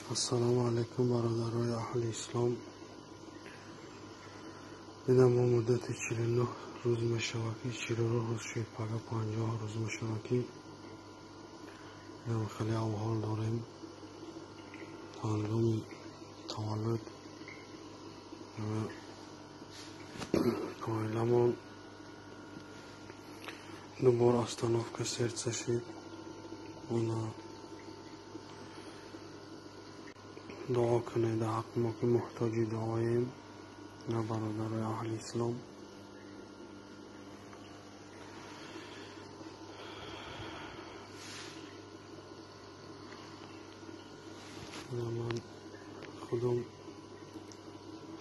Ассалому алайкум, бародарои аҳли ислом. Дидам, мо муддати 49 рӯз мешавад, ки 49 рӯз шуд, пага 50 рӯз мешавад, ки дидам хеле авҳол дорем. Ҳангоми таваллуд оиламон ду бор остановка сердца шид. Она дуо кунед дар ҳаққи мо, ки муҳтоҷи дуоем, на бародарои аҳли ислом. Ман худам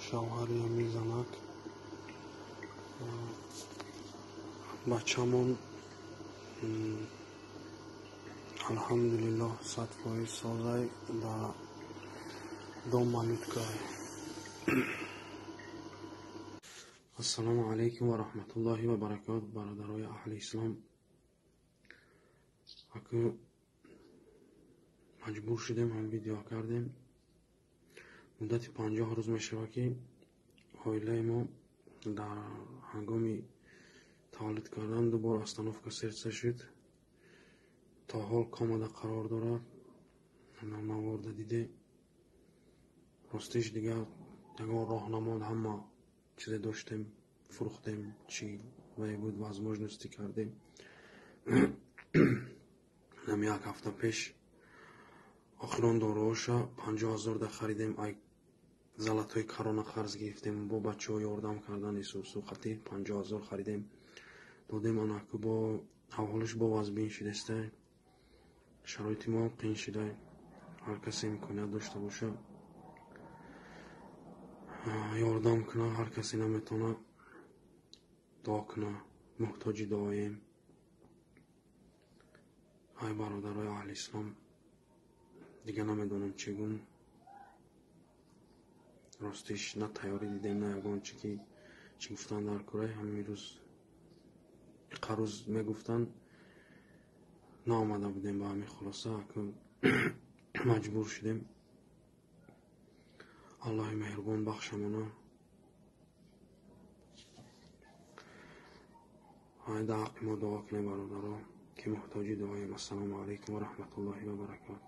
шавҳари ҳамин занак, бачамон алҳамдулиллоҳ 100% созай, дар дом малюткай. Ассалому алайкум ва раҳматуллоҳи ва баракот, бародарои аҳли ислом. Аку маҷбур шудем, ҳам видео кардем. Муддати 50 рӯз мешавад, ки оилаи мо дар ҳангоми таваллуд кардан ду бор остановка сердца шуд. То ҳол комада қарор дорад. Наворда диде. Ростиш, дигар ягон роҳ намонд, ҳама чизе доштем фурӯхтем, чӣ вай буд, возможности кардем. Ҳам як ҳафта пеш охирон доруҳоша 50 000 да харидем, ай золотой корона қарз гирифтем, бо бачаҳо ёрдам кардан исусу хати 50 000 харидем, додем. Анаку бо аҳволиш бо вазбин шудеста, шароити мо қиин шуда. Ҳар касе имконият дошта боша, ёрдам куна, ҳар касе наметавона, дуо куна. Муҳтоҷи дуоем, ай бародарои аҳли ислом. Дигар намедонам чӣ гум. Ростиш, на тайёрӣ дидем, на ягон чи, ки чӣ гуфтан дар кӯрай. Ҳамин рӯз иқа рӯз мегуфтанд, наомада будем ба ҳамин хулоса. Маҷбур шудем. Аллоҳи меҳрубон бахшамона. Дар ҳаққи мо дуо кунем, бародаро, ки муҳтоҷи дуоем. Ассалому алайкум ва раҳматуллоҳи ва баракот.